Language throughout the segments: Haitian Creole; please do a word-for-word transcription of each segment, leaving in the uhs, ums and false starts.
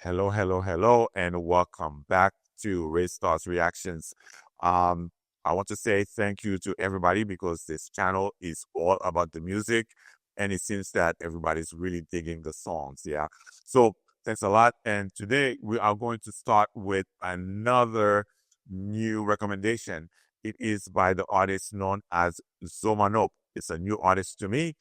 Hello, hello, hello, and welcome back to Ray Stars Reactions. Um, I want to say thank you to everybody because this channel is all about the music, and it seems that everybody's really digging the songs. Yeah. So thanks a lot. And today we are going to start with another new recommendation. It is by the artist known as Zomano. It's a new artist to me.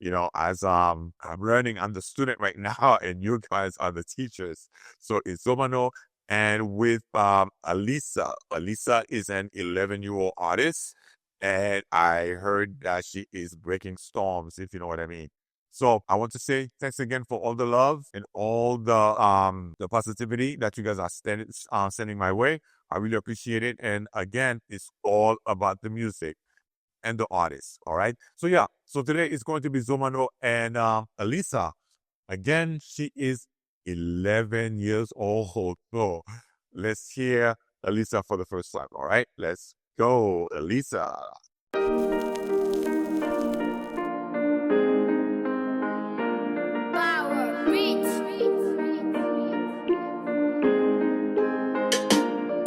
You know, as um, I'm learning, I'm the student right now, and you guys are the teachers. So it's Zomano and with um, Alisa. Alisa is an eleven year old artist, and I heard that she is breaking storms, if you know what I mean. So I want to say thanks again for all the love and all the um the positivity that you guys are send, uh, sending my way. I really appreciate it. And again, it's all about the music and the artist. All right. So yeah. So today is going to be Zomano and um, Alisa. Again, she is eleven years old. So let's hear Alisa for the first time. All right. Let's go, Alisa.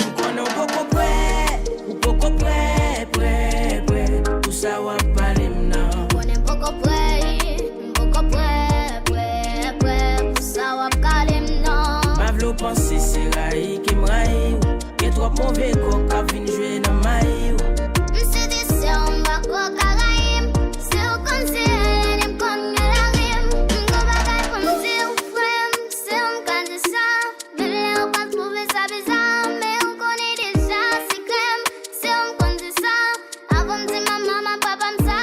M konnen w poko prè, ou poko prè, prè, prè, pou sa w ap pale m nan. M konnen m poko prè, m poko prè, prè, prè, pou sa w ap kale m nan. Pa vle w panse se rayi ke m rayi w. Gen twòp move kòk k ap vin jwe nan mayi w. M sezi se w m pa kwè w ka rayi m. Si w konn si rele m konn gen lari m. M gon bagay pou m di w frè m. Si w m ka di sa. Men lè w pral twouve sa biza. Men w konnen deja se krèm. Si w m konn di sa. Avan m di manman m ak papa m sa.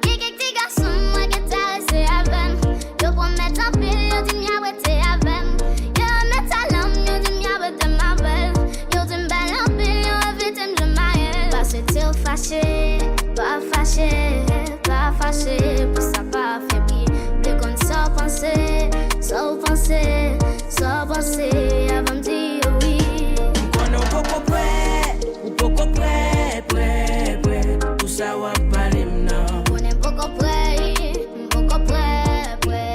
Gen kèk ti gason m wè gen ta rete avè m. Yo pwomèt anpil, yo di m y ap rete avè m. Yo renmen talan m, yo di m y ap rete m avè l. Yo di m bèl anpil, yo envite m jwe mayèl. Pa swete w fache, pa fache, pa fache. Pou sa pa fè bri. Vle konn sa w panse, sa w panse, sa w panse. Avan m di yo wi. M konnen w poko prè, ou poko prè, prè, prè. Pou sa w ap pale m nan. M konnen m poko prè, m poko prè, prè,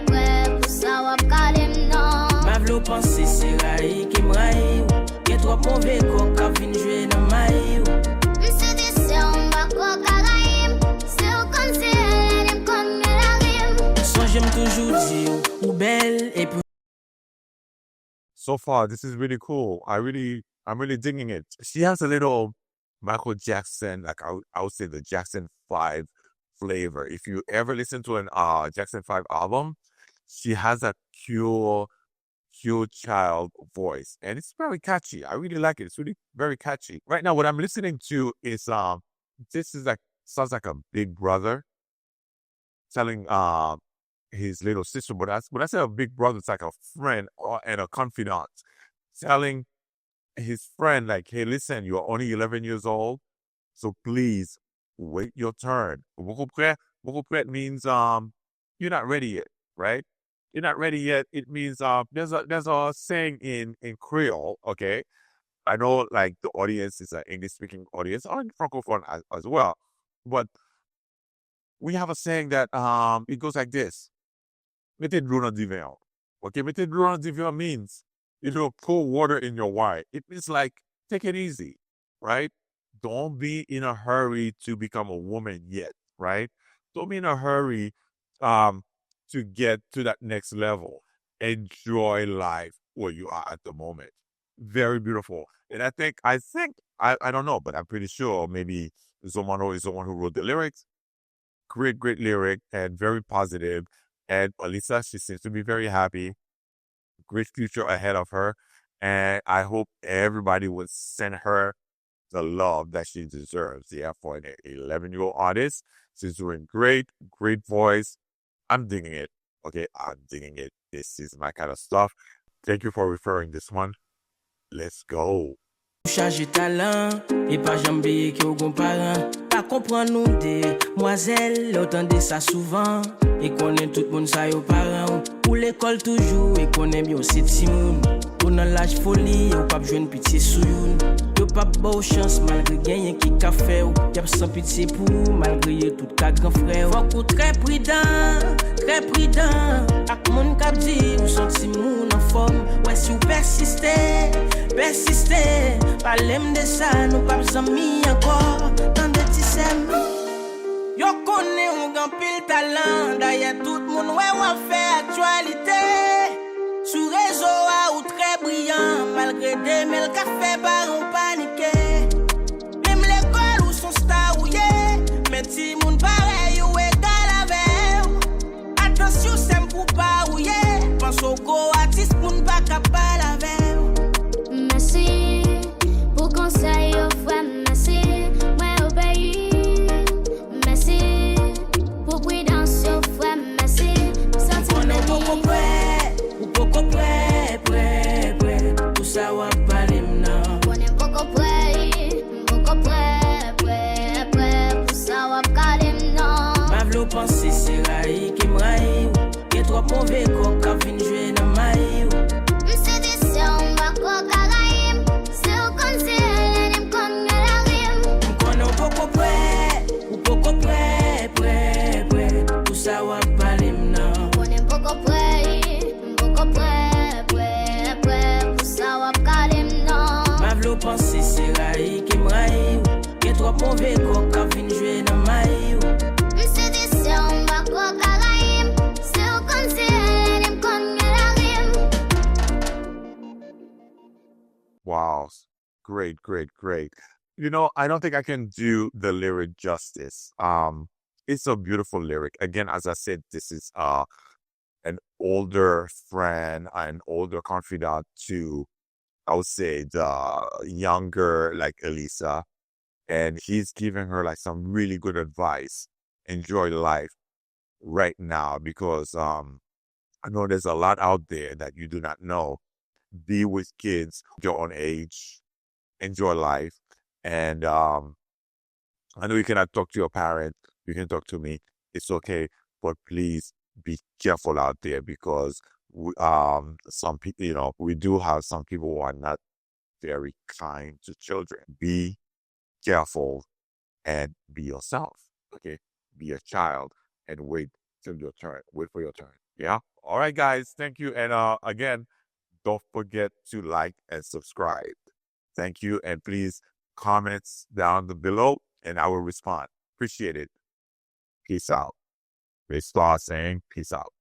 prè. Pou sa w ap kale m nan. Pa vle w panse se rayi ke m rayi w. Gen twòp move kòk k ap vin jwe nan mayi w. M sezi se w m pa kwè w ka rayi m. Si w konn si rele m konn gen lari m. Sonje m toujou di w, ou bèl epi So far, this is really cool. I really, I'm really digging it. She has a little Michael Jackson, like I, would- I would say the Jackson five flavor. If you ever listen to an uh, Jackson five album, she has that pure, pure child voice. And it's very catchy. I really like it. It's really very catchy. Right now, what I'm listening to is um, this is like, sounds like a big brother telling uh, his little sister, but I, when I say a big brother, it's like a friend or, and a confidant telling his friend, like, hey, listen, you're only eleven years old, so please wait your turn. Ou poko prè, ou poko prè means um, you're not ready yet, right? You're not ready yet. It means um, there's a there's a saying in in Creole, okay? I know like the audience is an English speaking audience or francophone as, as well, but we have a saying that um it goes like this. Mete dlo nan diven an. Okay, mete dlo nan diven an means, you know, pour water in your wine. It means like take it easy, right? Don't be in a hurry to become a woman yet, right? Don't be in a hurry um to get to that next level. Enjoy life where you are at the moment. Very beautiful. And I think I think I, I don't know, but I'm pretty sure maybe Zomano is the one who wrote the lyrics. Great, great lyric and very positive. And Alisa, she seems to be very happy. Great future ahead of her. And I hope everybody would send her the love that she deserves. Yeah, for an eleven year old artist. She's doing great, great voice. I'm digging it. Okay, I'm digging it. This is my kind of stuff. Thank you for referring this one. Let's go. Ou chaje talan, e pa janm bliye ke w gon paran. Pa konprann ou demwazèl, lè w tande sa souvan. E konnen tout moun sa yo paran w. Ou lekòl toujou, e konnen byen w se timoun. Ou nan laj foli, e w p ap jwenn pitye sou youn. Yo P ap ba w chans malgre genyen ki ka fè w. Y ap san pitye pou ou malgre yo tout ka gran frè w. Fòk ou trè pridan, trè pridan ak moun k ap di ou s on timoun anfòm. Wè si w pèsiste, pèsiste, pale m de sa, nou p ap zanmi ankò. Tande ti sè m. Yo konnen w gen anpil talan, dayè tout moun wè w ap fè aktyalite. Sou rezo a ou trè briyan, malgre de mil ka fè paran w panike. Menm lekòl ou s on sta ou ye, men timoun parèy ou egal avè w. Atansyon sè m pou pa ou ye, panse w gwo atis moun pa ka pale avè w. Mèsi pou konsèy yo frè m, mèsi, mwen obeyi. Mèsi pou pridans yo frè m, mèsi. M santi m konnen w poko prè, ou poko prè, prè, prè pou sa w ap pale m nan. M konnen m poko prè, m poko prè, prè, prè pou sa w ap kale m nan. M pa vle w panse se rayi ke m rayi w. Gen twòp move kòk k ap vin jwe nan mayi w. M se ti sè w, m pa kwè w ka rayi m. Si w konn se Eleni, m konn gen lari m. M konnen w poko prè, ou poko prè, prè, prè pou sa w ap pale m nan. M konnen m poko prè, m poko prè, prè, prè pou sa w ap kale m nan. M pa vle w panse se rayi ke m rayi w. Gen twòp move kòk k ap vin jwe nan mayi w. M se ti sè w, m pa kwè w ka rayi m. Si w konn se Eleni, m konn gen lari m. Wow. Great, great, great. You know, I don't think I can do the lyric justice. Um, it's a beautiful lyric. Again, as I said, this is uh, an older friend, an older confidant to, I would say, the younger, like Elisa. And he's giving her like some really good advice. Enjoy life right now because um, I know there's a lot out there that you do not know. Be with kids your own age, enjoy life, and um, I know you cannot talk to your parent. You can talk to me. It's okay, but please be careful out there because we, um, some people, you know, we do have some people who are not very kind to children. Be careful and be yourself. Okay, be a child and wait till your turn. Wait for your turn. Yeah. All right, guys. Thank you. And uh, again, don't forget to like and subscribe. Thank you. And please comment down the below and I will respond. Appreciate it. Peace out. Baseball saying, peace out.